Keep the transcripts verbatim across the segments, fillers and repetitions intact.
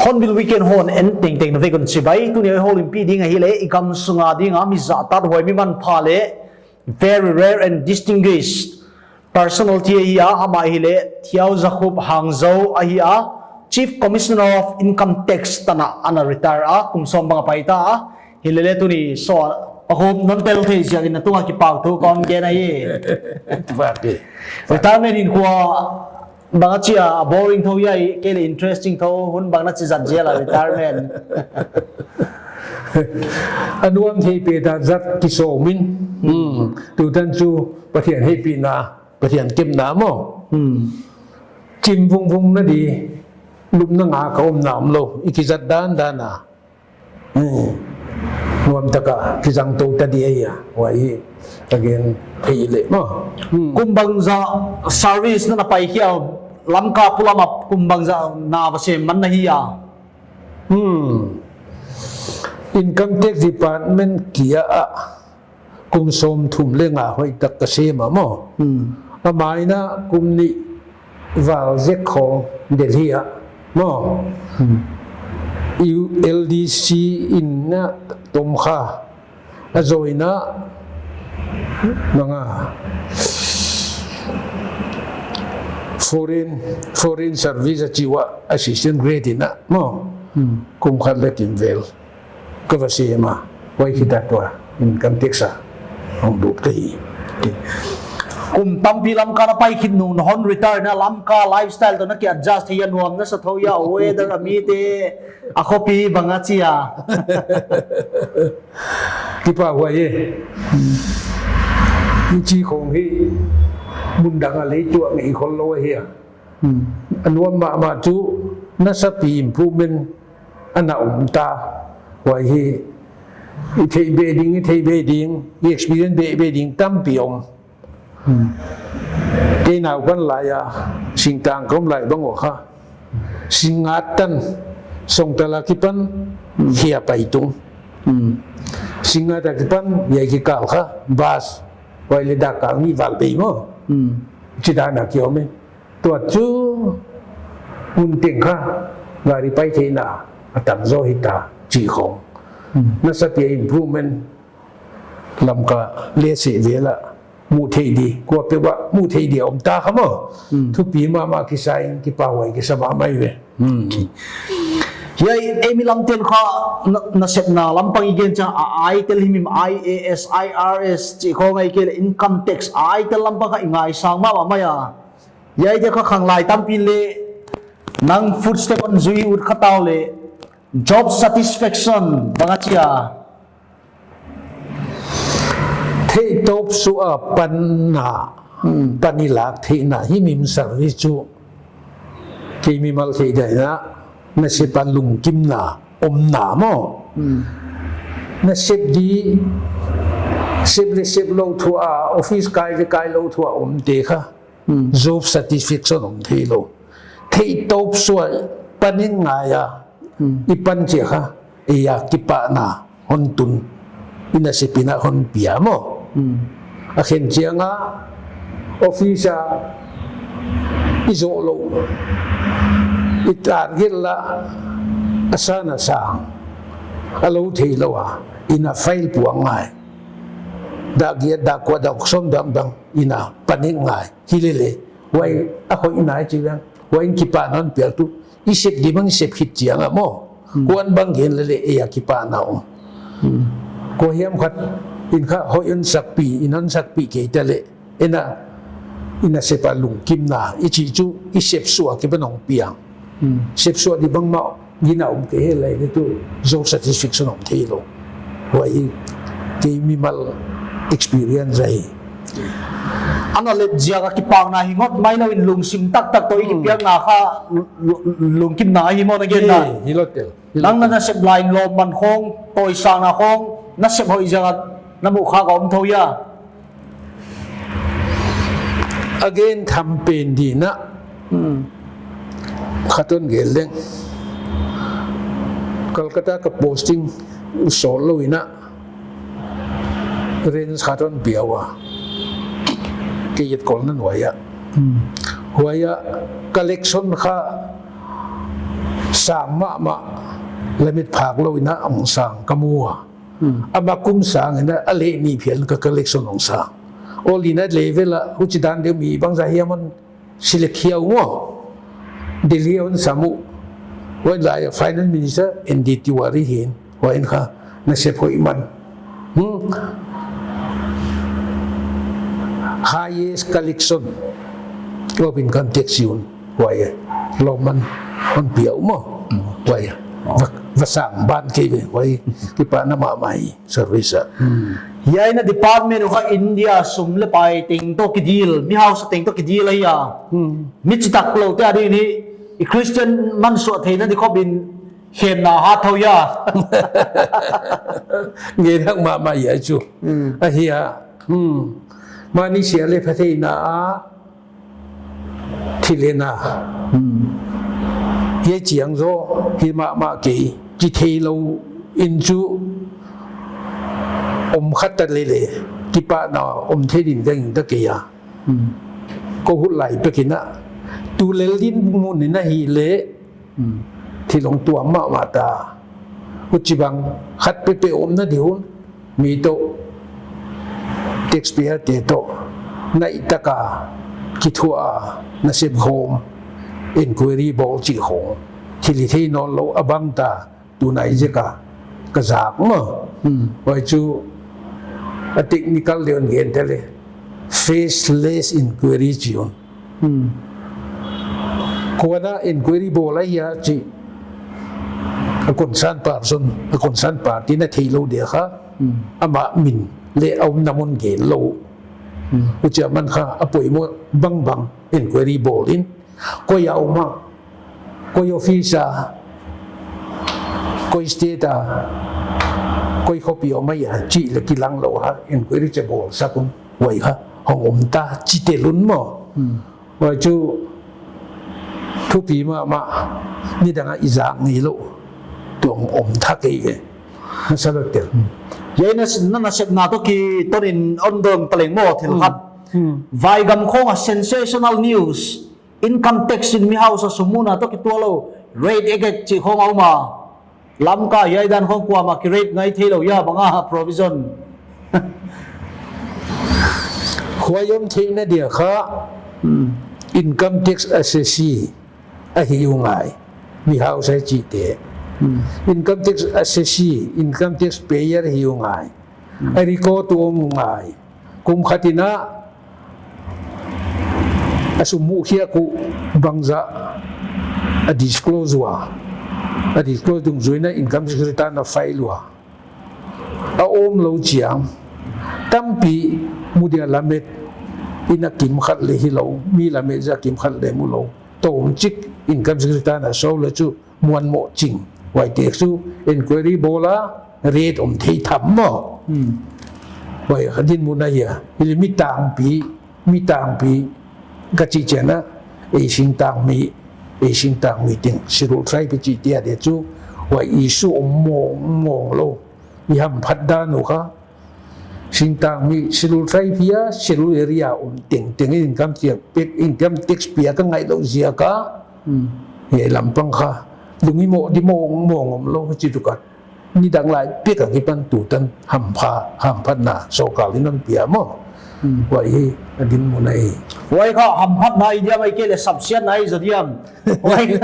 Hornbill Weekend hon en tengteng na vek un chibai. Tuni a i houlimpih ding ahihleh i gam sunga dinga mi zahtakhuai, mi manpha leh very rare and distinguished personality ahi a, amah ahihleh Thiauzakhup Hangzo ahi a, Chief Commissioner of Income Tax tan a ana retire a, kum sawm bang a pai ta a. Hilele tuni so a hop non tel thei ziakin na tunga kipahthu kon gen ahi. Retirement in kua bang a chi a, boring tho hia, kei leh interesting tho, hun bang na chi zat zel a retirement? A nuam thei peuh a zat kisawm in. Hmm. Tutan chu Pathian hehpihna, Pathian kepna maw. Hmm. Chim vungvung na di, lupna ngah ka omna omlou, i kizat dandan a. Hmm. Nuam taka kizang tou ta di ahi a, huai ka gen thei leh maw. Hmm. Kum bangzah service na na pai khia, Lamka pulam a kum bangzah na va sem man na hia? Hmm. Income Tax Department kia ah kum sawmthum leh nga hoihtak ka sem a maw. Hmm. A maina kum nih val zek khong Delhi ah maw. Hmm. U L D C in a tom kha. A zawhna manga foreign, foreign service a chi ua assistant grade in a maw. Hmm. Kum khat leh kimvel ka va sem a, huai khit a tua income tax a hong lut ka hi. Kum tampi Lamka na pai khit nung, na hon retire na, Lamka lifestyle toh na ki adjust thei a, nuam na sa thou hia, weather a, mite a, khopi bang a chi a? Kipahhuai e. Hichi khong hi mun dang a leh tuak ngei khollou ahi a. Hmm. A nuam mahmah chu nasapi improvement ana om ta. Huai hi i theih be ding, i theih be ding, i experience be be ding tampi om. Hmm. Kei naupan lai a singtang ka om lai bang ua kha, Singngat tan Songtal a kipan, hmm, hiai pai tung. Hmm. Singngat a kipan hiai kikal kha bus, huai leh dak kal nih val bei maw. Hmm. Chidan a ki om e. Tua chu hun teng kha gari pai theihna a tam zaw hita chi khong. Hmm. Nasapi a improvement Lamka leh seh vel a mu thei di, kuapeuh a mu thei di a om ta kha maw. Hmm. Thupi mahmah kisa in, kipahhuai kisa mahmah ve. Hmm. Hiai ei mi lamte'n kha na, nasepna lampang i gen chiang a, ai tel himhim, I A S, I R S chi khong ahihkeileh income tax, ai tel lampang kha i ngaisang mahmah mai a. Hiaite kha khanglai tampi leh nang footstep hon zui ut kha ta uleh, job satisfaction bang a chi a? Theihtawp suah a panna, hmm, pan i lak theihna himhim service chu kei mimal theih dan a, nasep a lungkimna omna maw. Hmm. Nasep di, sep leh sep lou thu a, office kai leh kai lou thu a omte kha. Hmm. Job satisfaction om theilou. Theihtawp suah pan in ngai a. Hmm. I pan chiang kha, ei a kipahna hon tun. I nasep in a hon pia maw. Hmm. A khen chiang a, office a i zoh lou, i target la, a san a sang a lou theilou a, in a file puang ngai. Dak giat, dak kua, dak sawm, dak bang in a pan in ngai. Hilele, huai a hoihna i chi dan, huai in kipahna hon piak tu, i sep di bang i sep khit chiang a maw. Hmm. Kuan bang gen lele ei a kipahna om. Hmm. Kua hiam khat in kha hoih hon sakpih, in hon sakpih kei ta leh, en a, i nasep a lungkimna i chih chu i sepsuah akipan hong piang. Hmm. Sepsuah di bangmah gina om kei hi lai ni tu, job satisfaction om theilou. Huai kei mimal experience ahi. Ana let ziak a kipakna hi ngot mai lou in lungsim taktak toh i Hmm. kipiakna kha lu-, lu-, lungkimna ahi maw na genna. Hi, hilou tel. Nang na nasep lai in lawmman khong, tawisangna khong, nasep hoih ziak a na muh kha ka om thou hia. Again, tham pen di na. Hmm. Khat hon gen leng. Calcutta ka posting uh sawt lou in a. Range khat hon pia ua. Kei et kol nan huai a. Hmm. Huai a collection kha sang mahmah, limit phak lou in a hong sang ka mu ua. Hmm. Amah kum sang in a, a leh nih phial ka collection hong sang. All India level a, huchi dan deuh mi bangzah hiam hon select khia uh maw. Delhi hon sam uh. Huai lai a Finance Minister N D Tiwari hi'n. Huai in kha nasep hoih man. Hmm. Highest collection of income tax un. Huai a. Lawmman hon pia uh maw. Hmm. Huai a. Oh. Va, va sang ban kei ve. Huai kipahna mahmah hi. Service a. Hmm. Hiai na department uh kha India sum leh pai teng toh kideal, mi hausa teng toh kideal ahi a. Hmm. Mi chitak lou te ading in i Christian mansuah theihna di khop in khemna hat thou hia. Ngen hak mahmah hiai chu. Hmm. Ahi a. Hmm. Mahni sia leh pha theihna a. Thil en a. Hmm. Hiai chiang zaw hi mahmah kei, chi theilou in chu om khat ta lele, kipahna om thei din ka gingta kei a. Hmm. Kou hut lai pek in a, tu lel din mun in a hi leh, Hmm. Thil hong tuam mahmah ta. Huchibang khat peuhpeuh omna di hun. Mi toh, taxpayer te toh, naih taka kithuah a, nasep khawm, inquiry bawl chih khawm. Thil i thei nawnlou a bang ta, tunai ziak a ka zak maw. Hmm. Huai chu a technical deuh in gen tel e. Faceless inquiry chi un. Hmm. Kua'n a inquiry bawl ahia chih a concern person, a concern party na theilou dia kha. Hmm. Amah min leh a omna mun gen lou. Hmm. Huchia man kha a poimoh bangbang inquiry bawl in. Koi a om a, koi office a, koi state a, koi khopi om ahia chih leh kilang lou a inquiry chi bawl sak un. Huai kha hong om ta chi tel un maw. Hmm. Huai chu thupi mahmah, nidang a i zak ngeilou tuam om thak ei ve. Na sa lou tel. Hmm. Hiai na, na nasepna toh kiton in hon dong taleng maw thil Hmm. khat. Hmm. Vaigam khong a sensational news. Income tax in mi hausa sum muna toh kituak lou. Raid ek ek chih khong a om a. Lamka hiai dan khong kuamah ki raid ngai theilou hia bang a provision. Huai om theihna dia kha Hmm. income tax assessee ahi uh ngai. Mi hausa chihte. Hmm. Income tax assessee, income tax payer hi uh ngai. Hmm. A record uh om uh ngai. Kum khat in a, a sum muh khiak uh bangzah a disclose ua. A disclose dungzui in a income tax return a file ua. A omlou chiang. Tampi mu dia lamet in a kim khat leh hilou. Mi lamet ziak a kim khat leh mulou. Tawmchik income tax return a show leh chu muanmoh ching. Huaite chu inquiry bawl a raid om thei tham maw. Hmm. Huai a dinmun ahia. Hileh mi tangpi, mi tangpi ka chih chiang a, ei singtangmi, ei singtangmi teng. Schedule tribe chihte adia chu, huai issue om mawngmawng lou. I hamphat dan uh kha. Singtangmi, Schedule Tribe hia, Schedule Area om tengteng in income tax pek, income tax piak a ngaihlouh ziak a. Hmm. Hiai lampang kha, lungimoh di mawngmawng omlou chih tuh ka. Nidang lai pek a kipan tutan hampha, hamphatna, sorkar in hon pia maw. Hmm. Huai hi, a dinmun ahi. Huai kha hamphatna ahi diam ahihkeileh sapsiatna ahi zaw diam. Huai,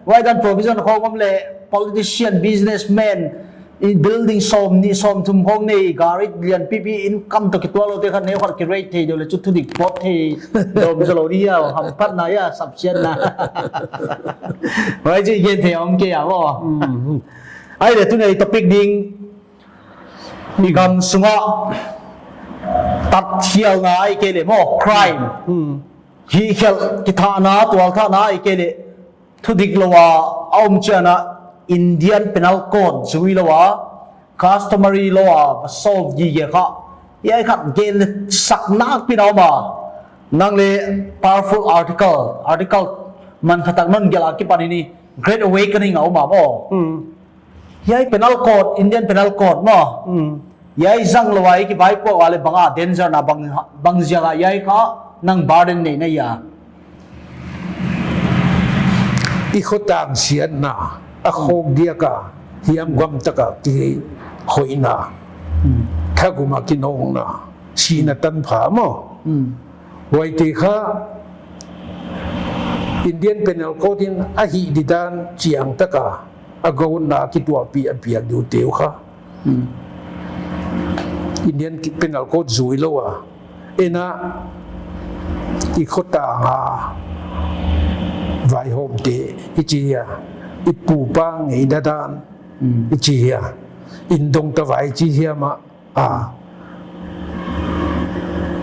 huai dan provision khong om leh politician, businessman, I building sawmnih sawmthum khong nei, gari lianpipi, income toh kituak loute kha neukhat ki rate thei deuh leh chu thudik pawt thei deuh om zaw lou di a, hamphatna a, sapsiatna. Huai chu i gen thei om kei a maw. Hmm. Ahihleh tuni a i topic ding, i gam sunga tatkhialna ahihkeileh maw, crime. Hmm. Hihkhelh kithahna, tualthahna ahihkeileh thudik lou a, a om chiang a Indian Penal Code zui lou a, customary law a va solve gige kha. Hiai khat gen leh sak nakpi in a om a. Nang leh powerful article, article manphatak non gelh a kipan in i Great Awakening a om a maw. Hmm. Hiai Penal Code, Indian Penal Code maw. Hmm. Hiai zang lou a i kivaipuak leh bang a danger na, bang, bang ziak a hiai kha nang burden nei na hia? I khotang siatna, a khawk diak a, hiam gam tak a kihoihna, hmm, thagum a kinawkna, sihna tanpha maw. Hmm. Huaite kha Indian Penal Code in a hih didan chiang tak a a gawtna kituahpih a piak deuh te uh kha. Hmm. Indian ki-, Penal Code zui lou a, en a, i khotang a vaihawmte i chi hia, i pupa ngeina dan, hmm, i chi hia, indongtavai chi hia maw, a,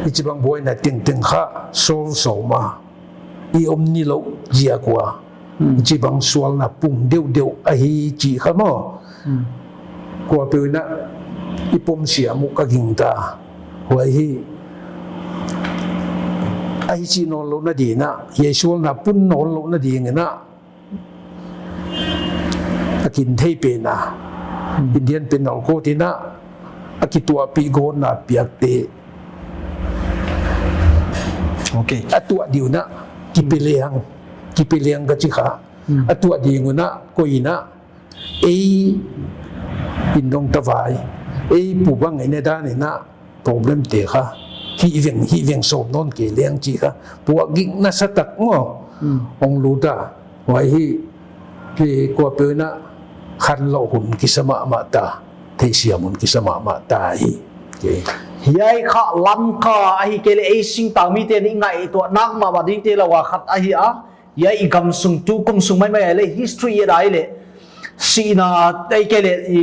hichibang buaina tengteng kha solve sawm a, i om nilouh ziak ua, hmm, hichibang sualna pung deuhdeuh ahi chih kha maw. Hmm. Kuapeuh in a i pom siam uh ka gingta. Huai hi, ahi chih nawn louhna ding in a, hiai sualna pung nawn louhna ding in a, a kin thei pen a, hmm, Indian Penal Code in a, a kituahpih gawtna piakte. Okay. A tuah ding un a, kipe leng, kipe leng ka chi kha. Hmm. A tuah ding un a, koi in a, ei indongtavai, ei pupa ngeina dan in a, problem te kha hih veng, hih veng sawm nawn kei leng chih kha puakgik nasatak maw. Hmm. Hong lut a, huai hi, hi kuapeuh in a khanlawh hun kisa mahmah ta, theihsiam hun kisa mahmah ta hi. Okay. Hiai kha Lamka ahihkeileh ei singtang mite'n i ngaihtuah nak mahmah dingte lou a khat ahi a. Hiai i gam sung tukum sung maimai a leh history i et a leh, sihna ahihkeileh i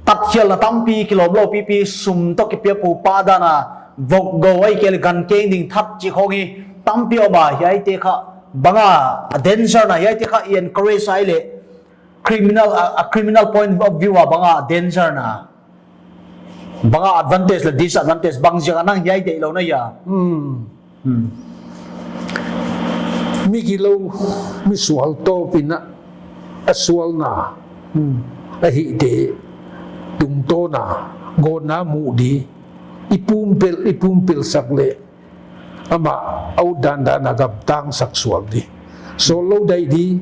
tatkhialna tampi kilawm lou pipi, sum toh kipiak, pupa dan a vok go ahihkeileh gan keng ding that chih khong hi tampi om a, hiaite kha bang a danger na, hiaite kha i encourage a leh criminal, a, a criminal point of view a bang a danger na. Bang a advantage leh disadvantage, bang ziak a nang hiai deih lou na hia? Hmm. Hmm. Migilou, misual tawp in a, a sualna, hmm, ahihte tungtawn a gawtna muh di, i pumpel, i pumpelsak leh amah a ut dandan a gamtang sak sual di. Sawl lou daih di,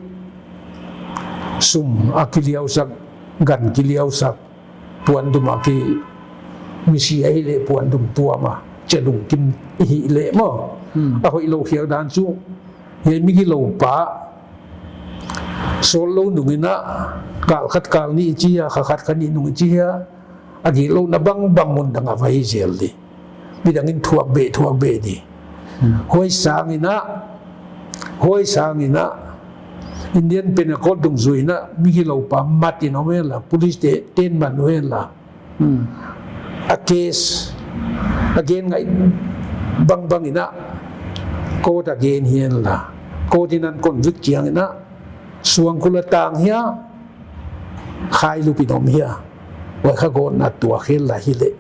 sum a kiliausak, gan kiliausak, puandum a ki, misi ahihleh puandum tuam a chia lungkim i hih leh maw. Hmm. A hoihlou khiak dan chu, hiai migilou pa sawl lou nung in a, kal khat kal nih i chi hia, kha khat kha nih nung i chi hia, a gitlouhna bangbang mun dang a va hi zel di. Midang in thuak beh, thuak beh di. Hmm. Huai sang in a, huai sang in a, Indian Penal Code dungzui in a, migilou pa mat in om hen la, police te, te'n man uh hen la. Hmm. A case, a gen ngai bangbang in a, court a gen hi hen la. Court in a convict chiang in a, suangkul a tang hia, khailup in om hia, huai kha gawtna tuak hen la hileh,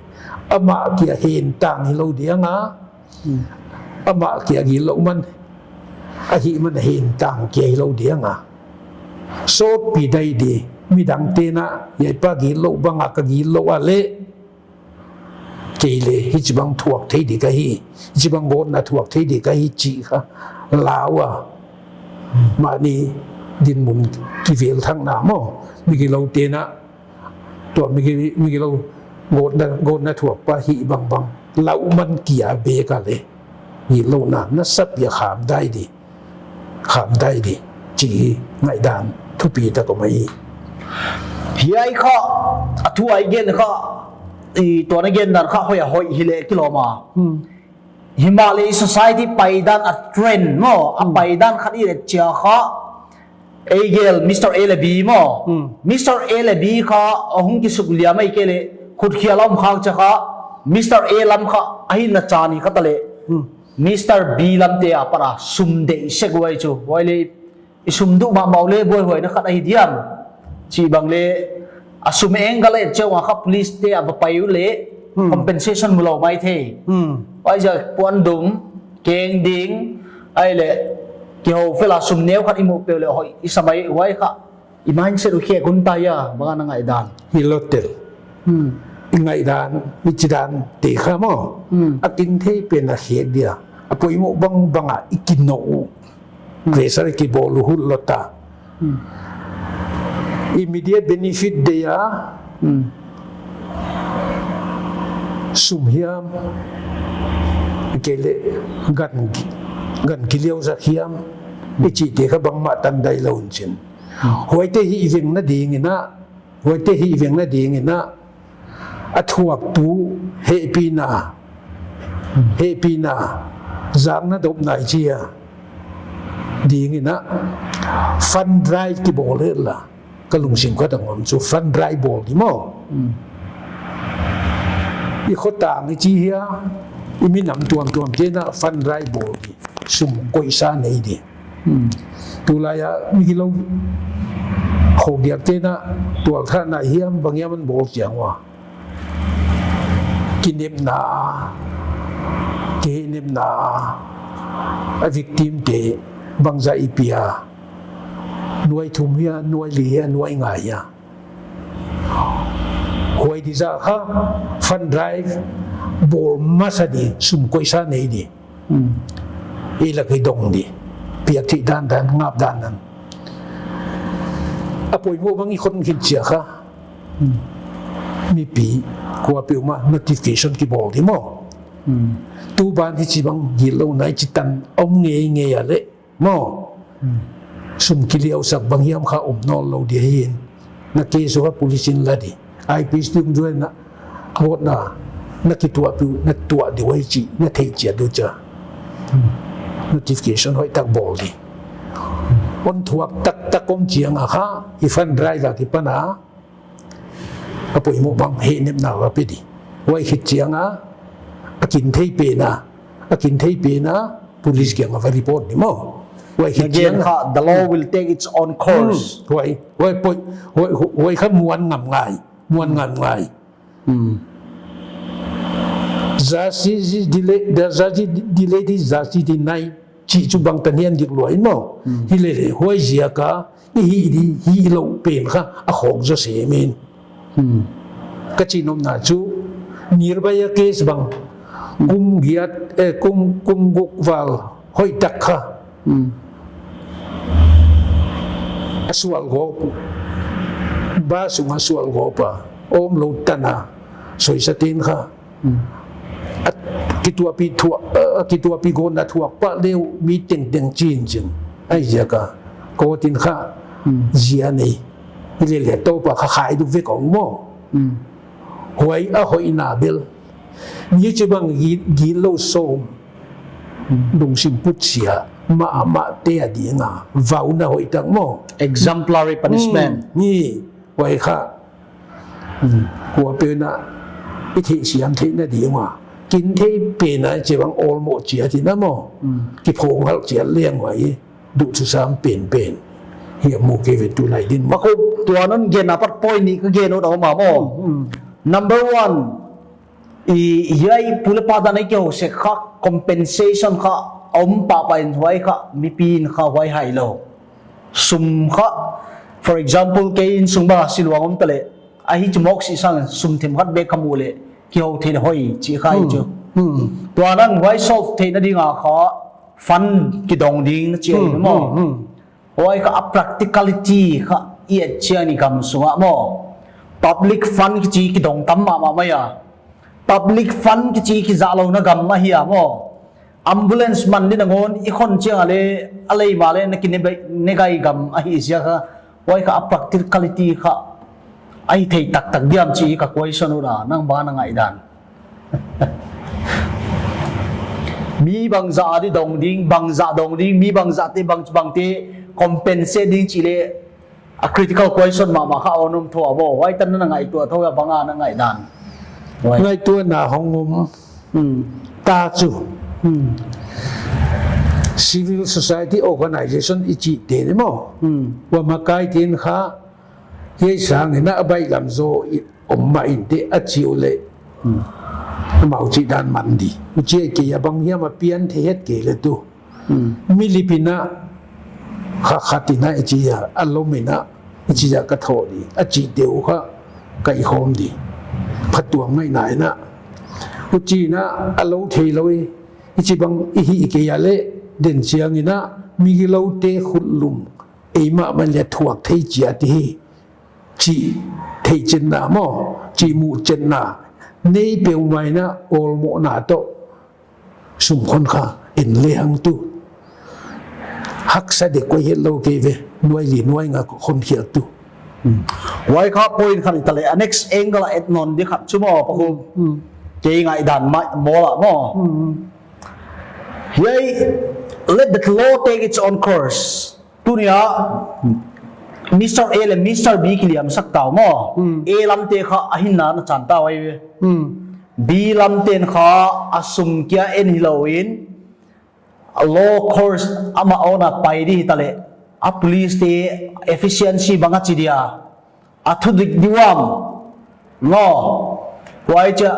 amah kia hen tang hilou ding a, hmm, amah kia gitlouh man, ahihman a hen tang kia hilou ding a. Sawtpi daih di, midangte'n a, hiai pa gitlouh bang a ka gitlouh a leh, kei leh hichibang thuak thei di ka hi, hichibang gawtna thuak thei di ka hi chih kha lau a, mahni dinmun kivel thakna maw, migiloute'n a, tua migi, migilou gawtna, gawtna thuak pa hih bangbang lauhman kia bek a leh, gitlouhna nasapi a kham daih di, kham daih di, chih hi ngaihdan thupi tak om ahi. Hiai kha A thu a i gen kha, i tuan a gen dan kha hoih a hoih hi leh kilawm a. Hmm. Himahleh i society paidan a trend maw, a Hmm. paidan khat i et chiang kha, ei gel Mister A leh B maw. Hmm. Mister A leh B kha a hong kisuk liam ei ke leh, khut khial a om khak chiang kha, Mister A lam kha a hinna chan hi kha ta leh. Hmm. Mister B lam te a para sum deih sek uai chu. Uai leh i sum duh mahmah uleh buaihuaina khat ahi diam. Chih bang leh a sum angle et chiang a kha police te a va pai uleh Hmm. compensation mu lou maithei. Hmm. Huaiziak puan dum, keng ding, ahihleh kihou fel a sum neu khat i muh peuh leh hoih i sa mai uai kha. I mindset uh khek hun ta hia, bang a na ngaihdan. Hi lou tel. Hmm. I ngaihdan, i chidan te kha maw. Hmm. A kin thei pen a khek dia. A poimoh bangbang a i kinoh uh. Hmm. Pressure kibawl uh hul lou ta. Hmm. Immediate benefit dia. Hmm. Sum hiam. Kei leh gan, gan kiliau zak hiam. I chihte kha bangmah tan dai lou un chin. Huaite hihvengna dingin a, huaite hihvengna dingin a, a thuaktu hehpihna, hehpihna, zakna dopna i chi a dingin a, fund drive kibawl hi la, ka lungsim khat a om chu fund drive bawl di maw. Hmm. I khotang i chi hia, i minam tuamtuam te'n a fund drive bawl di, sum koihsa nei di. Hmm. Tulai a mi gilou khawk diak te'n a tualthahna hiam bang hiam a bawl chiang ua, kinepna, kinepna a victim te bangzah i pia, nuai thum hia, nuai li hia, nuai nga hia. Huai di zah kha fund drive bawl masa di, sum koihsa nei di. Hmm. I lak i dong di. Piak theih dandan, ngap dandan. A poimoh bang i khon khit chiang kha. Hmm. Mipi, kuapeuhmah notification kibawl di maw. Hmm. Tu ban hichibang gilou nai chitan om ngeingei a leh. Maw. Hmm. Sum kiliau sak bang hiam kha om nawn lou di hi. Na case uh kha police in la di. I P S dungzui na, court na, na kituahpih uh, na tuah di uai chih, na theih chiat uh chia. Hmm. Notification hoihtak bawl di. Hon thuak taktak om chiang a kha, i fund drive a kipan a, a poimoh bang hehnepna va pe di. Huai khit chiang a, a kin thei pen a, a kin thei pen a, police kiang a va report di maw. Huai khit chiang a. Again kha, the law will take its own course. Hmm, huai, huai poi, huai, huai kha muan ngam ngai, muan ngam ngai. Hmm. Justice is delayed, the justice is delayed is justice denied. Chih chu bang tan hiam dik lua in maw. Hmm. Hi lele, huaiziak a, i hih di, hih lou pen kha, a khawk zaw se min. Hmm. Ka chih nopna chu, Nirbhaya case bang, hmm, kum giat, eh, kum, kum guk val, hoihtak kha. Hmm. A sual gawp, bus sung a sual gawp a, om lou tan a, soisa te'n kha. Hmm. A kituahpih thuak, a kituahpih gawp na thuak pah leh mi tengteng chin chin. Huaiziak a, court in kha, hmm, zia nei. Hi lele Toupa kha khai duk vek ong maw. Hmm. Huai a hoihna bel. Mi chibang gi-, gilou sawm. Hmm. Lungsim putsia. Mahmah te a ding a. Vauna hoihtak maw. Exemplary punishment. Hmm. Ni, huai kha. Hmm. Kuapeuhmah i theihsiam theihna ding ua. Kin thei pen a chibang awlmoh chiat in a maw. Hmm. Kiphawng halh chiat leng uai. Duh thusam penpen. Hiai mu kei ve tulai din maw. Makup tuan hon gen apat point nih ka gen ut a om a maw. Hmm, hmm. Number one, i, hiai pu leh pa dan a i kihou sek kha, compensation kha om pahpah in, huai kha mipi in kha huai hai lou. Sum kha, for example, kei innsung bang a siluang om ta leh, a hichi mawk sih sang sum themkhat bek ka muh leh, kihou theih leh hoih chih kha i chu. Hmm. Hmm. Tuan a huai solve theihna ding a kha fund kidong ding na chi ahi maw. Hmm, hmm, hmm. Huai kha a practicality kha i et chiang in i gam sung a maw. Public fund kichi kidong tam mahmah mai a. Public fund kichi kizahlouhna gam ahi a maw. Ambulance man di nangawn i khon chiang a leh, a lei mah leh na kine bai, ne gai gam ahi ziak a. Huai kha a practicality kha. a hithei taktak diam chih ka question uh a, nang bang na ngaihdan? Mi bangzah a di dong ding, bangzah dong ding, mi bangzah te bang, bangte compensate ding chih leh a critical question mahmah kha a om thou a maw. Huai tan na ngaihtuah thou a, bang a na ngaihdan? Huai. Ngaihtuahna hong om. Hmm. Ta chu. Hmm. Civil society organization i chihte ni maw. Hmm. Huai makai te'n kha, hiai sangin a baihlam zaw i om mah in te a chi uleh. Hmm. Amau chihdan man di. Huchi a kei a bang hiam a pian thei het kei leh tu. Hmm. Milip in a kha khat in a i chi a, a lom in a i chi a ka thou di. A chihte uh kha ka i khawm di. Phatuam ngaihna in a. Huchi in a a lou theilou i, i chi bang i hih kei a leh, den chiang in a migiloute khutlum ei mahmah leh thuak thei chiat hi. Chih theihchetna maw, chih muhchetna nei peuhmah in a awlmohna toh sumkhon kha en lehang tu. Haksa dek koi hetlou kei ve, nuai li nuai nga khon khial tu. Hmm. Huai kha point khat i ta leh, a next angle a et nawn di khat chu maw, Pa Khum. Hmm. Kei ngaihdan ma-, mawl a maw. Hmm. Hiai, let the law take its own course. Tuni a, Mister A leh Mister B kiliamsak ta uh maw. Hmm. A lamte kha a hinna na chan ta uh ahi ve. Hmm. B lamte'n kha a sum kia en hilou in, a law course amah own a pai di hita leh, a police te efficiency bang a chi dia, a thudik di uam. No. Huai chia,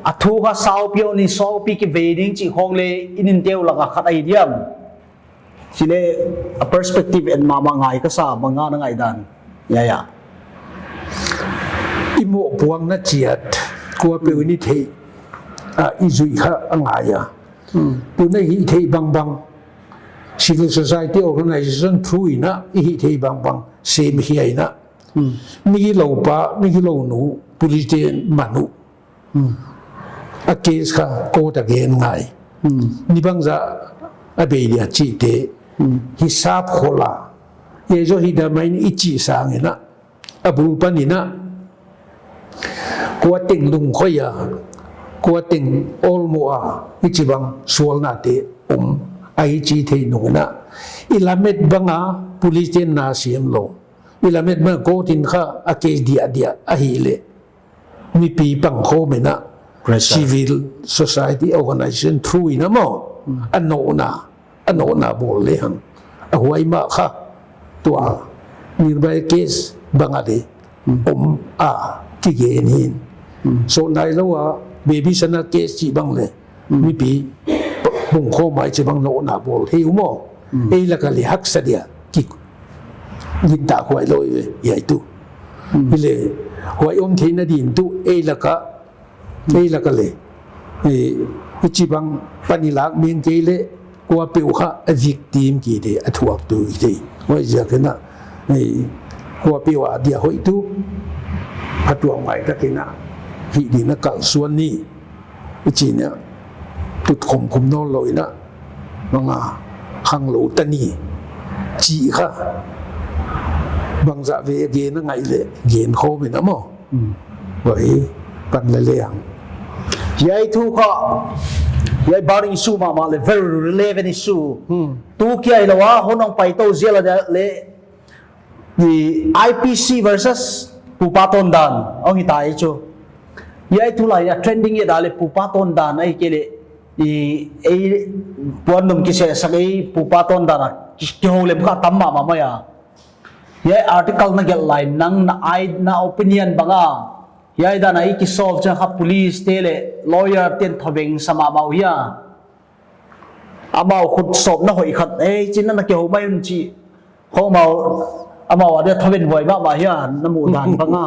a thu kha saupi uh ni saupi kivei ding chih khong leh i ninte uh lak a khat ahi diam? Chih leh a perspective en mahmah ngai ka sa, bang a na ngaihdan? Ya, ya. I mohpuakna chiat, kuapeuh in i theih a i zuih kha a ngai a. Hmm. Tun a hihtheih bangbang, civil society organization through in a i hihtheih bangbang sem hi a in a. Hmm. Migilou pa, migilou nu, police te'n man uh. Hmm. A case kha court a gen ngai. Hmm. Ni bangzah a bei dia chihte. Hmm. Hisap khol a. Hiai zaw hi dia mai in i chih sangin a, a bul pan in a, kua teng lungkhoi a, kua teng awlmoh a, i chi bang sualnate om a i chi theih nung in a, i lamet bang a police te'n na siam lou. I lamet bang a court in kha a case diahdiah ahih leh, mipi pangkhawm in a, pressure, civil society organization through in a maw, hmm, a nohna, a nohna bawl lehang. A huai mah kha, tua Nirbhaya case bang a di, hmm, om a kigen hi'n. Hmm. So nailou a, Baby Sana case chih bang leh, hmm, mipi pungkhawm a i chi bang nohna bawl hi uh maw. Hmm. Ei lak a leh haksa dia, ki, gintakhuai lou i ve, hiai tu. Hmm. Hi leh, huai om theihna din tu, ei lak a, ei lak a leh. Eh, i chi bang pan i lak meng kei leh, kuapeuh kha a victim ki de, a thuak tu i de. Huaiziak in a, eh, kuapeuh a dia hoih tu, phatuam ngai tak in a, hih din a kalsuan ni. I chi in a, tut khum khum nawnlou in a, bang a, khanglou ta ni. Chih kha, bangzah vei gen a ngai leh, gen khawm in a maw. Hmm. Huai, pan leh leng. Hiai thu kha, hiai burning issue mahmah leh, very relevant issue. Hmm. Tu kia hilou a, hon hong pai tou zel a dia leh, the I P C versus Pu Patondan, hong hi ta hi chu. Hiai tulai a trending i et a leh Pu Patondan ahihkeileh, i, ei, puan dum kisehsak ei Pu Patondan a, ki, kihoulem kha tam mahmah mai a. Hiai article na gelh lai nang na ai, na opinion bang a. Hiai dan a i kisolve chiang kha police te leh lawyer te'n thaveng sa mahmah uh hia. Amau khut sawpna hoih khat, eh, chin na na kihou mai un chi. Khong amau, amau a dia thaven huai mahmah hia, na muhdan bang a.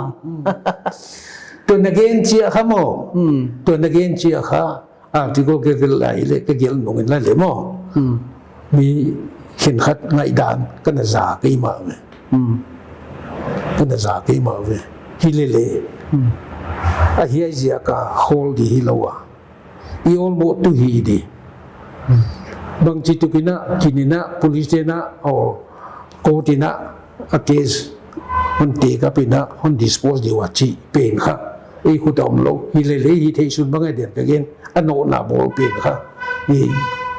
Tun again chia kha maw. Hmm. Tun again chia kha. Article ka gelh lai leh, ka gelh nung in lai leh maw. Hmm. Mi khenkhat ngaihdan, ka na za kei mah ve. Hmm. Ka na za kei mah ve. Hi lele. Hmm. A hiai ziak a khawl di hilou a. I awlmoh tu hi di. Hmm. Bangchituk in a, kin in a, police te'n a, or court in a, a case hon take up in a, hon dispose di ua chih pen kha. Ei khut a om lou, hilele hithei sun bang a di'n ka gen, a nawhna bawl pen kha. I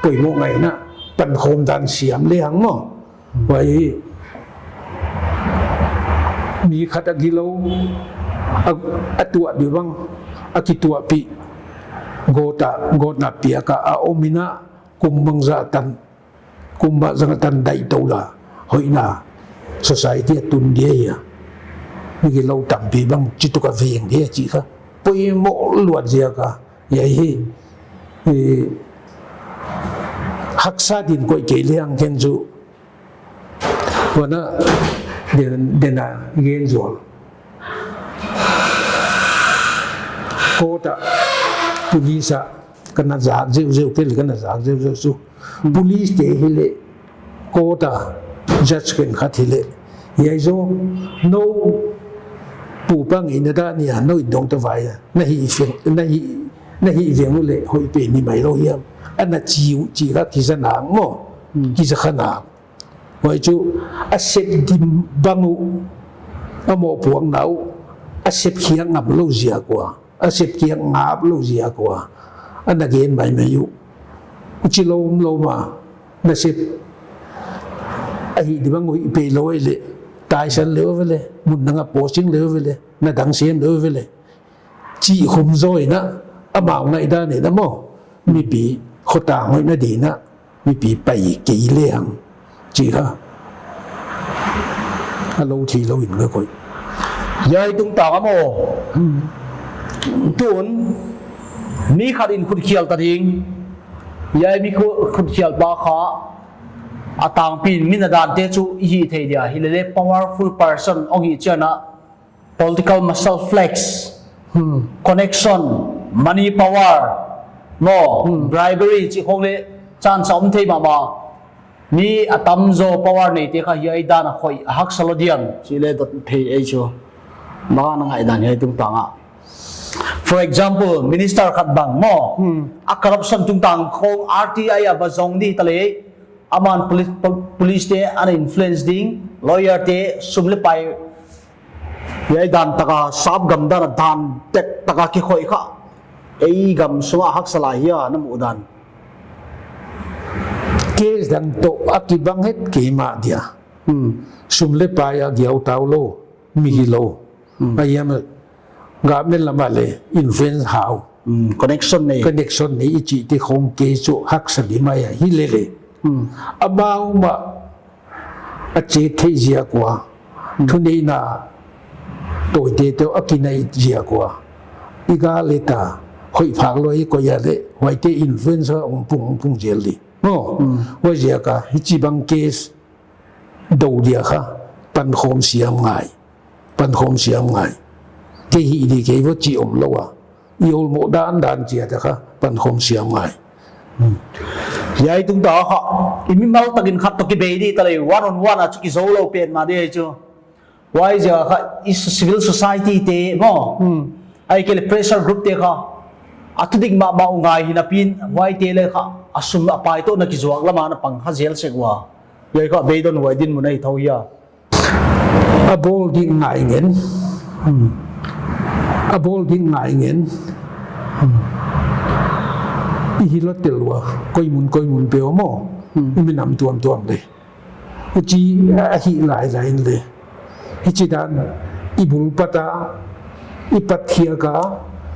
poimoh ngai in a, pankhawm dan siam lehang maw. Huai, mi khat a gilou, a, a tuah di bang, a kituahpih, gawt a, gawtna piak a, a om in a, kum bangzah tan, kum bangzah tan dai tou la, hoihna, society a tun dia hia. Mi gilou tampi bang, chituk a veng dia chih kha. Poimoh luat ziak a, hiai hi, eh, haksa din koih kei lehang ken chu, huan a, den, den a gen zual. Court a, police a, ka na zak zeuzeu, kei leh ka na zak zeuzeu chu. Police te hileh, court a, judge khenkhat hileh. Hiai zaw, nou, pu pa ngeina dan nia, nou in dong ta vai a. Na hih veng, na hih, na hih veng uleh, hoih pen ni mai lou hiam. Ana chi uh, chi kha kiza nak maw. Hmm. Kiza kha nak. Huai chu a sep dim bang uh, a mohpuakna uh, a sep khiak ngam lou ziak ua, a sep khiak ngap lou ziak ua, ana gen maimai uh. Chi lou om lou mah, na sep a hih di bang uh hih pei lou ei leh, taisan leh uh ve leh, mun dang a posting leh uh ve leh, na dang sem leh uh ve leh. Chih khum zaw in a, amau ngaihdan in a maw, mipi khotang hoihna din a, mipi pai kei lehang, chih kha. A lou thei lou in ka koih. Hiai tungtang a maw. Hmm. Tun, mi khat in khutkhial ta ding. Hiai mi khu-, khutkhial pa kha, a tangpi in mi na dante chu i hih thei dia. Hilele powerful person hong hih chiang a, political muscle flex, Hmm. connection, money power, maw, Hmm. bribery chih khong leh chance a om thei mahmah. Mi a tamzaw power neite kha hiai dan a khoih a haksa lou diam chih leh dot thei ei chu. Bang a na ngaihdan hiai tungtang a. For example, minister khat bang maw, Hmm. a corruption tungtang khong R T I a va zong di ta leh, aman police, po-, police te ana influence ding, lawyer te sum leh pai, hiai dan taka, sap gam dan a dan tek taka kikhoih kha. Ei gam sunga haksa lai hia na muh dan. Case dan toh a kibang het kei mah dia. Hmm. Sum leh pai a giau tau lou, mi hi lou. Hmm. A hiam a, government lam a leh influence hau. Hmm, connection nei. Connection nei i chihte khong case chu haksa di mai a hilele. Hmm. Amau mah a che thei ziak ua. Hmm. Thuneihna tawite toh a kinai ziak ua. I ga leh ta, hoih phak lou i koih a leh, huaite influence a hong pung, hong pung zel di. Maw, Hmm. huaiziak a, hichibang case dou dia kha, pankhawm siam ngai. Pankhawm siam ngai. Kei hih di kei vo chih om lou a. I olmoh dandan chiat a kha, pankhawm siam ngai. Hmm. Hiai tungtang a kha, i mimal takin khat toh kibei di ta leh, one on one a chu kizou lou petmah di chu. Huaiziak a kha, i civil society te maw. Hmm. Ahihkeileh pressure group te kha, a thudik mahmah uh ngai hi napi'n, huaite leh kha, a sum a pai toh na kizuak lam a na pang kha zel sek ua. Hiai kha, beidong huai dinmun ahi thou hia. A bawl ding ngai ngen. Hmm. A bawl ding ngai ngen. Hmm. I hi lou tel ua, koi mun, koi mun peuhmah. Hmm. I minam tuamtuam leh. Huchi a hih lailai in leh. Hichidan i bul pat a, i pat khiak a,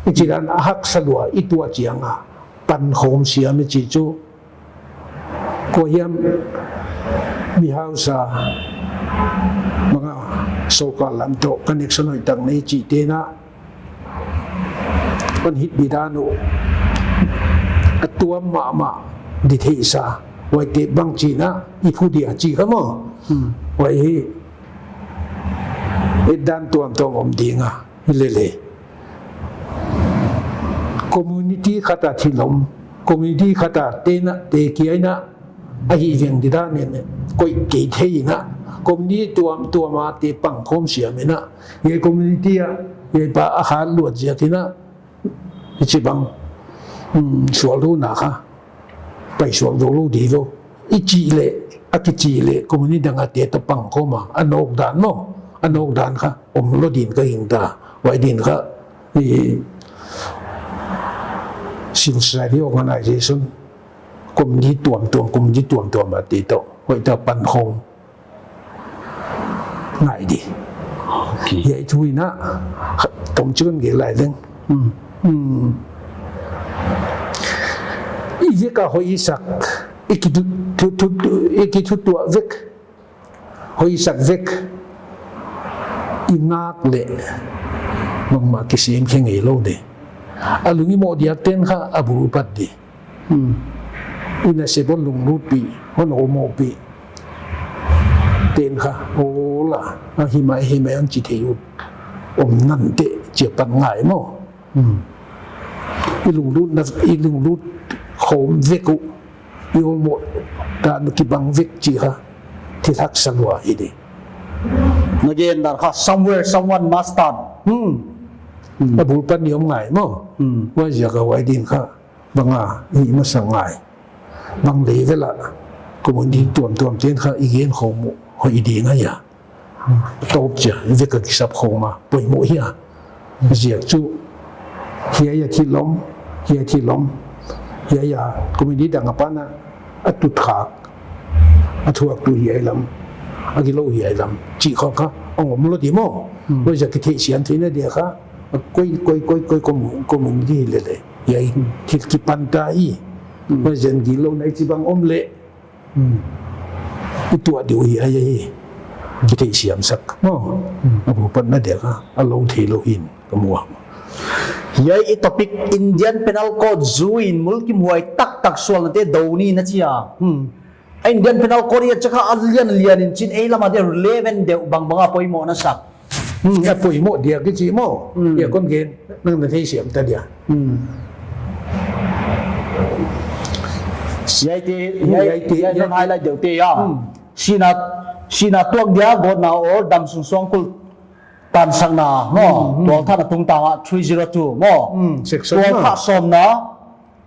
hichidan a haksa lua i tuah chiang a. Pankhawm siam i chih chu. Kua hiam mi hausa, bang a, sawrkar lam toh connection hoihtak nei chihte na, hon hih di dan uh, a tuam mahmah di theihsa, huaite bang chihna, i phu dia chih kha maw. Hmm. Huai hi, et dan tuamtuam om ding a. Hilele. Community khat a thil om, community khat a tena, te kia in a, a hih veng di dan in, koih kei thei in a, community tuamtuam a te pankhawm siam in a, hiai community a, hiai pa a hat luat ziak in a, hichibang, hmm, sual lou na kha. Paisuak zou lou di vo. I chih leh, a kichih leh, community dang a te toh pangkhawm a, a nawk dan maw. a nawk dan kha om lou din ka gingta. Huai din kha, i, civil society organization, community tuamtuam, community tuamtuam a te toh, huai ta pan khawm ngai di. Okay. Hiai thu in a, tawmchik in gen lai leng. Hmm. Hmm. I vek a hoih i sak, i kithu-, thu-, thu-, i kithutuah vek, hoih i sak vek, i ngak leh bangmah kisem khe ngeilou di. A lung i moh diak ten kha a bul pat di. Hmm. I nasep hon lunglutpih, hon omohpih ten kha, aw la, a hi mai, hi mai hon chi thei ut om nante, chia pan ngai maw. Hmm. I lunglut na, i lunglut khawm vek uh, i omoh dan kibang vek chih kha thil haksa lua hi di. Na gen dan kha, somewhere someone must start. Hmm. Hmm. A bul pan ni om ngai maw. Hmm. Huaiziak a huai din kha bang a hih masa ngai. Bang level a community tuamtuam ten kha i gen khawm uh hoih ding ahi a. Tawp chia, vek a kisap khawm a, poimoh hi a. Ziak chu, hiai a thil om, hiai a thil om, hiai a community dang apan a, a tut khak, a thuaktu hiai lam, a gilou hiai lam, chih khawng kha, hong om lou di maw. Hmm. Huaiziak kitheihsiam theihna dia kha, koi, koi, koi, koi, commu-, community lele. Hiai thil kipan ta hi. Hmm. Huaiziak gilou na i chi bang om leh. Hmm. I tuah di uh hiai hi. Kitheihsiam sak. Maw. Hmm. A bul patna dia kha, a lou theilou hi'n ka mu a. Hiai i topic Indian Penal Code zu in mulkimhuai taktak sualnate dou ni na chi a. Hmm. A Indian Penal Code i a chih kha a lianlian in chin ei lam a dia relevant deuh bangbang a poimoh na sak. Hmm, a poimoh diak i chih maw. Hmm. Hiai kon gen, nang na theisiam ta dia. Hmm. Hiaite, Hmm, hiai, hiaite, hiai hiaite. Non highlight deuh te a. Hmm. Sihna, sihna tuak dia, gawtna or damsung suangkulh tansakna, maw. Hmm, hmm. Tualthatna tungtang a three zero two, maw. Hmm, section Tualthat na. Sawmna,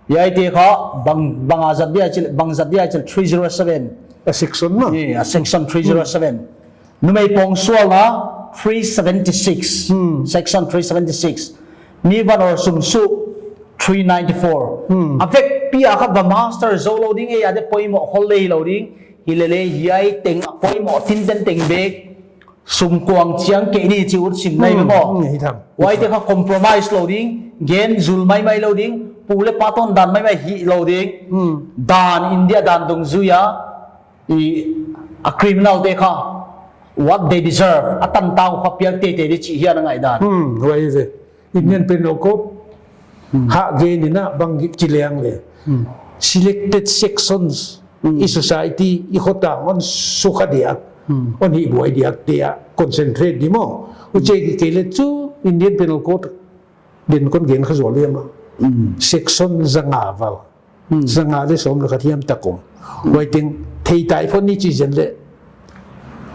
hiaite kha bang, bang a zat dia chih, bang zat dia chih three zero seven. A section na. Eh, a section three zero seven. Hmm. Numei pawng sualna three seventy-six. Hmm. Section three seventy-six. Mi van or sum suh three ninety-four. Hmm. A vekpi a kha va master zou lou ding e, a dia poimoh khol lei lou ding. Hilele hiai teng a poimoh tinten teng bek sum kuang chiang kei ni chih ut sim nai Hmm, maw. Hmm, hi tham. Huaite kha compromise lou ding, gen zul maimai lou ding, pu leh pa tawn dan maimai hih lou ding. Hmm. Dan India dan dungzui a, i, a criminal te kha, what they deserve, a tantau kha piak teitei di chih hiai a ngaihdan. Hmm, huai ve. Indian Penal Code, Hmm. hah gen in a bang chi leng leh. Hmm. Selected sections, Hmm. i society, i khotang hon sukha diak, Hmm. hon hihbuai diak te a concentrate di maw. Huchi kei leh chu Indian Penal Code din kon gen kha zual lem a. Hmm. Section zanga val. Hmm. Zanga leh sawm leh khat hiam tak om. Hmm. Huai teng thei tai phot ni chi zen leh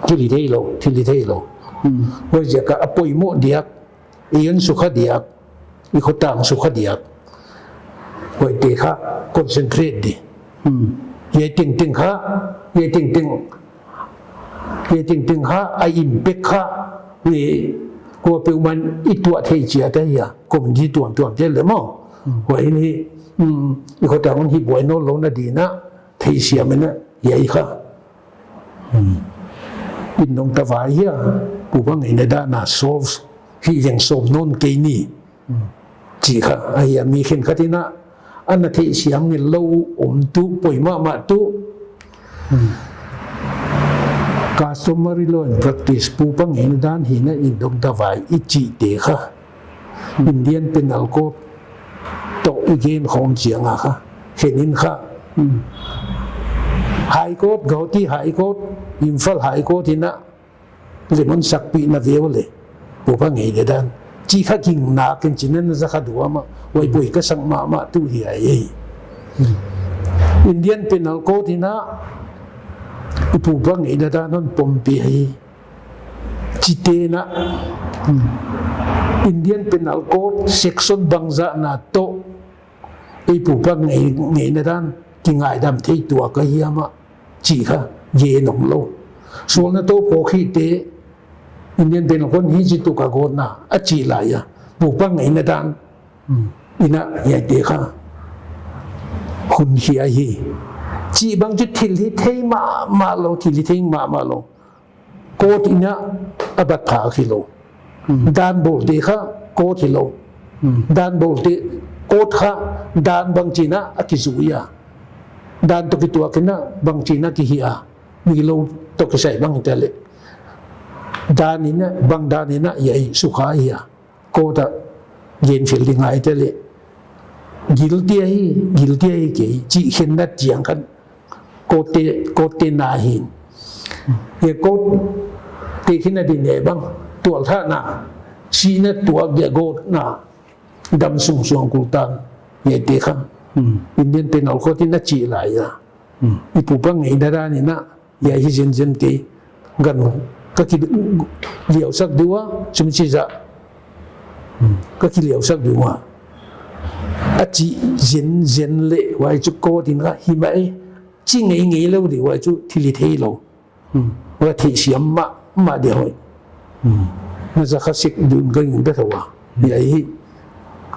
thil hi theilou, thil hi theilou. Hmm. Huaiziak a poimoh diak, i hon sukha diak, i khotang sukha diak. Huaite kha concentrate di. Hmm. Hiai tengteng kha, hiai tengteng, hiai tengteng kha, a impact kha, ni kuapeuhmah in i tuah thei chiat ahi a, community tuamtuam te leh maw. Hmm. Huai ni, hmm, i khotang hon hihbuai nawn lou na di in a, theisiam in a, hiai kha. Hmm. In nong ta vai hia, pu bang in a dan a solve, hi veng sawm nawn kei ni. Hmm. Chih kha, ahi a mi khenkhat in a, ana theisiam ngeilou om tuh, poi mahmah tuh. Hmm. Customary law and practice, pu bang in a dan hi na in nong ta vai i chihte kha. Indian Penal Code toh i gen khawm chiang a kha, khen in kha. Hmm. High Court, Guwahati High Court, Imphal High Court in a, lemon sakpih na veu leh, pu bang in a dan. Chih kha ging nak in chin na za kha duam a, huai poi ka sak mahmah tuh hiai e. Hmm. Indian Penal Code in a, i pu bang in a dan hon pom pih hi. Chihte na, Hmm. Indian Penal Code section bangzah na toh, i pu bang in a dan, kingaidam thei tuak a hiam a, chih kha, gen om lou. Sualna toh pawkhite, Indian Penal Code hichi tuk a gawtna a chih lai a, pu pa ngeina dan. Hmm. Ina hiaite kha hun khia hi. Chih bang chu thil hithei mahmah lou, thil hithei mahmah lou. Court ina a bat phak hilou. Hmm. Dan bawlte kha court hilou. Hmm. Dan bawlte, court kha dan bangchi in a kizui a, dan toh kituak in a bangchi in a kihih a, migilou toh kisai bang hita leh, dan in a, bang dan in a hiai sukha hi a. Court a gen fel ding ahihta leh, guilty ahi, guilty ahi kei chih khenna chiang khan court te, court te na hi. Hiai court te khin a din e bang, tualthahna, sihna tuak dia gawtna, damsung suangkul tan, hiaite kha. Hmm. Indian Penal Code in a chih lai a. Hmm. I pu pa ngeina dan in a, hiai hi zenzen kei, gan ka kiliausak di ua, sum chi za. Hmm. Ka kiliausak di ua. A chih zenzen leh, huai chu court in kha hi mai, chi ngeingei lou di, huai chu thil hithei lou. Hmm. Huai theihsiam mahmah dia hoih. Hmm. Na za kha sek dun ka gingta thou a. Hmm. Hiai hi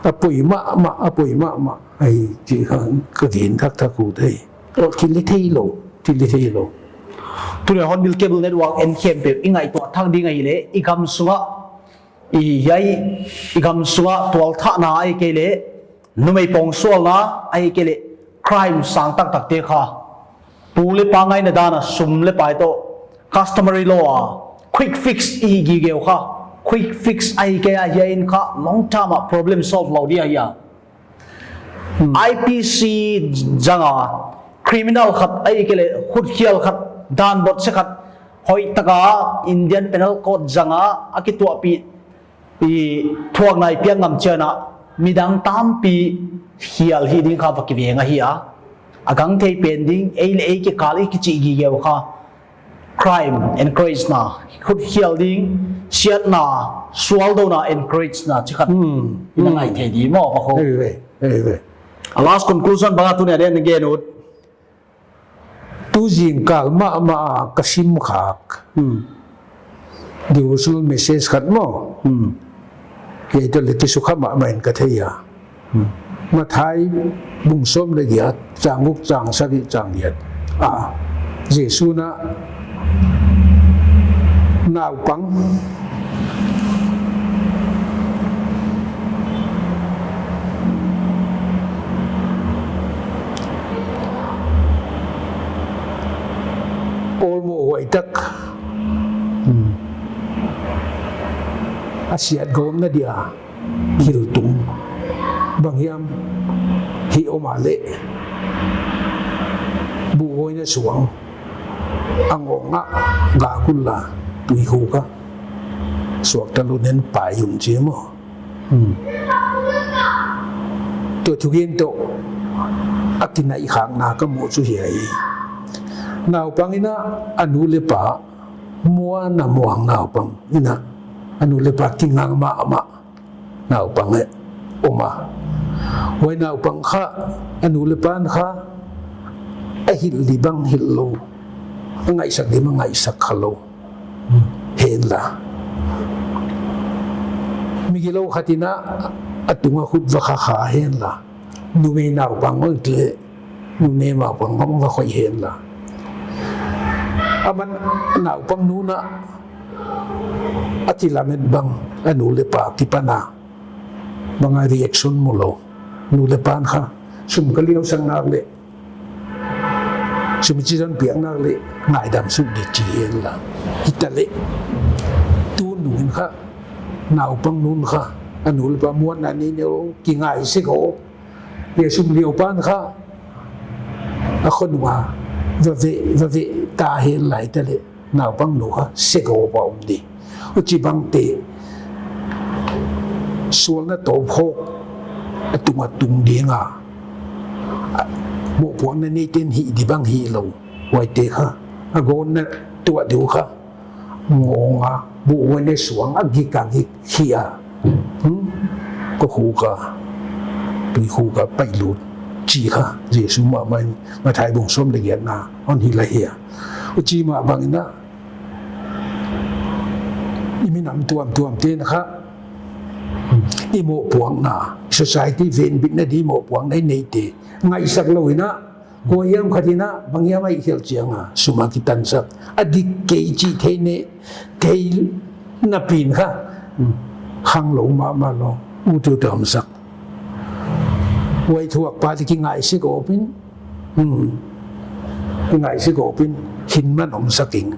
a poi mahmah, a poi mahmah ahi chih kha ka gen thakthak uh thei. Aw, thil hithei lou, thil hithei lou. Tuni a Hornbill Cable Network en khempeuh i ngaihtuah thak ding ahihleh, i gam sungah, i hiai, i gam sungah tualthahna ahihkeileh, numei pawngsualna ahihkeileh, crime sang taktakte kha, pu leh pa ngaina dan a sum leh pai toh, customary law a quick fix i hih gige uh kha, quick fix ahihkeileh hiai in kha long term a problem solve lou di ahi a. Hmm. I P C zang a, criminal khat ahihkeileh, khutkhial khat, dan bawlse khat, hoihtaka Indian Penal Code zang a, a kituahpih, i thuakna i piak ngam chiang a, midang tampi khial hih ding kha va kiveng ahi a. A gangthei pen ding, ei leh ei kikal i kichih gige uh kha, crime encourage na, khutkhial ding, siatna, sualdouna encourage na chi khat. Hmm. I na ngaih thei di maw, Pa Kho? Ei ve, ei ve. A last conclusion bang a tuni a den gen ut. Tu zingkal mahmah a ka sim khak. Hmm. Devotional message khat maw. Hmm. Hiai toh leh kisukha mahmah in ka thei a. Hmm. Matthai bung sawm leh giat, chang guk, chang sagih, chang giat. A, Jesu'n a naupang awlmoh huai tak. Hmm. A siat gawmna dia hiltung bang hiam hih om a leh, buhhuaina suang a ngawng ah gak unla, tuikhuk ah suakta lou in pai un chi maw. Hmm. Tua thugen toh a kinaih khakna ka muh chu hiai. Naupang in a, a nu leh pa muanna muang naupang in a, a nu leh pa kinga mahmah naupang e om a. Huai naupang kha, a nu leh pa'n kha a hilh di bang hilh lou, a ngaihsak di bang ngaihsak kha lou henla. Migilou khat in a, a tung a khut va kha kha henla. Numei naupang hong tle, numei naupang hong va khoih henla. Aman naupang nu'n a, a kilamet bang, a nu leh pa kipan a bang a reaction mu lou. Nu leh pa'n kha, sum ka liausak nak leh, sum chi zan piak nak leh, ngaidam suk di chi henla. Hitaleh, tu nung in kha, naupang nu'n kha, a nu leh pa muanna nei nei lou, kingai sek aw. Hiai sum liau pa'n kha, a khonung a va ve, va ve ta henla hitaleh, naupang nu kha sek aw pa om di. Huchibangte sualna tawp hawk a tung a tung ding a, a, mohpuakna neite'n hih di bang hih lou. Huaite kha, a gawtna tuah di uh kha, ngawng a, buhhuaina suang a gik a gik hi a. Hmm? Kokhuk a, tuikhuk a pailut chi kha, Jesu mahmah in Matthai bung sawm leh giatna hon hilh ahi a. Huchi mah bang in a, I minam tuamtuam te'n kha, i mohpuakna, society venbitna di mohpuakna i neite ngaihsak lou in a, kua hiam khat in a bang hiam a i hilh chiang a sum a kitansak, a dik kei chih thei ne, thei napi'n kha, khanglou mahmah lou, utu tamsak. Huai thuak pa di kingaihsiat gawp in, hmm, kingaihsiat gawp in, hinman omsak ing.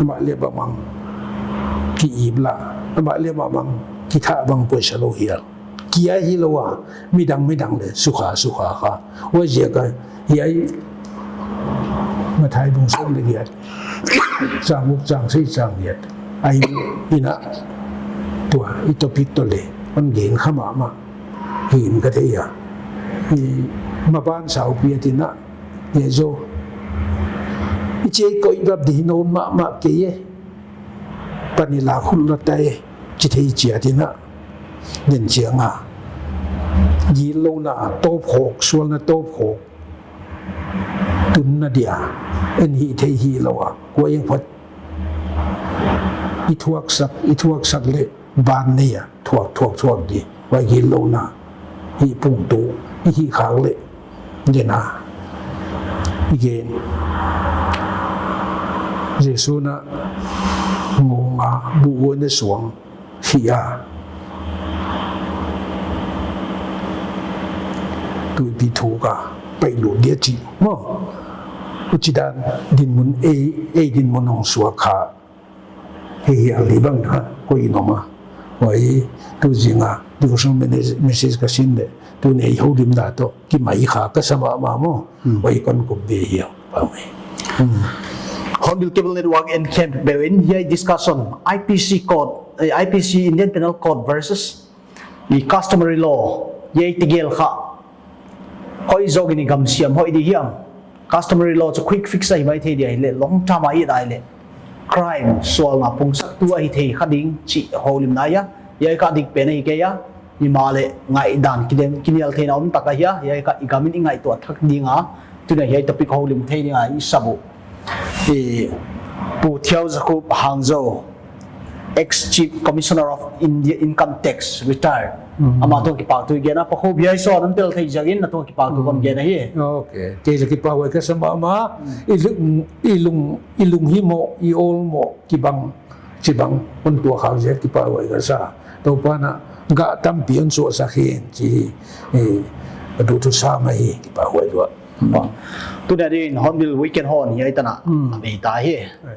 Amah leh bangmah ki-ip lah, amah leh bangmah kithah bang poisa lou hial. Kia hilou a, midang midang leh sukha sukha kha. Huaiziak a, hiai Matthai bung sawm leh giat, chang guk, chang sagih, chang giat. Ahi in a, tua i topic toh leh hon gen kha mahmah hi'n ka thei a. I maban saupi a tin a, ye zo, i chih koih bap di nawn mahmah kei e. Pan i la khut lou tai, chi thei chiat in a, den chiang a, gillouna tawpkhawk, sualna tawpkhawk tunna dia, en hih theih hilou a, kua eng phot i thuaksak, i thuaksak leh ban nei a thuak, thuak, thuak di. Huai gillouna hih pungtu i hih khak leh, den a, i gen. Jesu'n a ngawng a, buh uaina suang hih a, tuipi thuk a pai lut dia chih maw. Huchidan dinmun, ei, ei dinmun hong suak kha. Hiai hial di bang kha, koi in om a. Huai, tu zing a devotional message, message ka sin leh, tuni a i houlimna toh kimai kha ka sa mahmah maw. Hmm. Huai kon kup ve hial, pa mai. Hmm. Hornbill Cable Network and Camp Bel in hiai discussion, I P C Code, eh, I P C, Indian Penal Code versus i customary law, hiai tegel kha, hoih zaw in i gam siam hoih di hiam. Customary law chu quick fix ahi mai thei dia hileh, long term a i et a leh, crime sualna pungsaktu ahi thei kha ding chih houlimna ahi a. Hiai kha dik pen ahi kei a. Himahleh ngaihdan kidem, kinial theihna om tak ahi a. Hiai kha i gam in i ngaihtuah thak ding a, tuni a hiai topic houlim thei ding a i sap uh, i Pu Thiau Za Khup, Hangzhou, ex Chief Commissioner of India Income Tax, retired. Mm. Amah tuh kipahthu i gen a, Pa Khup, hiai sawm a hon tel theih ziak in, na tuh kipahthu kon gen ahi. Okay. Kei leh kipahhuai ka sa mahmah. Mm. I lung, i lung, i lunghimoh, i awlmoh kibang, chibang hon tuak khak ziak kipahhuai ka sa. Toupa'n a gah tampi hon suahsak hen chih, eh, ka deih thu sa mai hi, kipahhuai lua. Tuni a ding Hornbill Weekend hon hiai tan a, mm, a bei ta hi. Ai.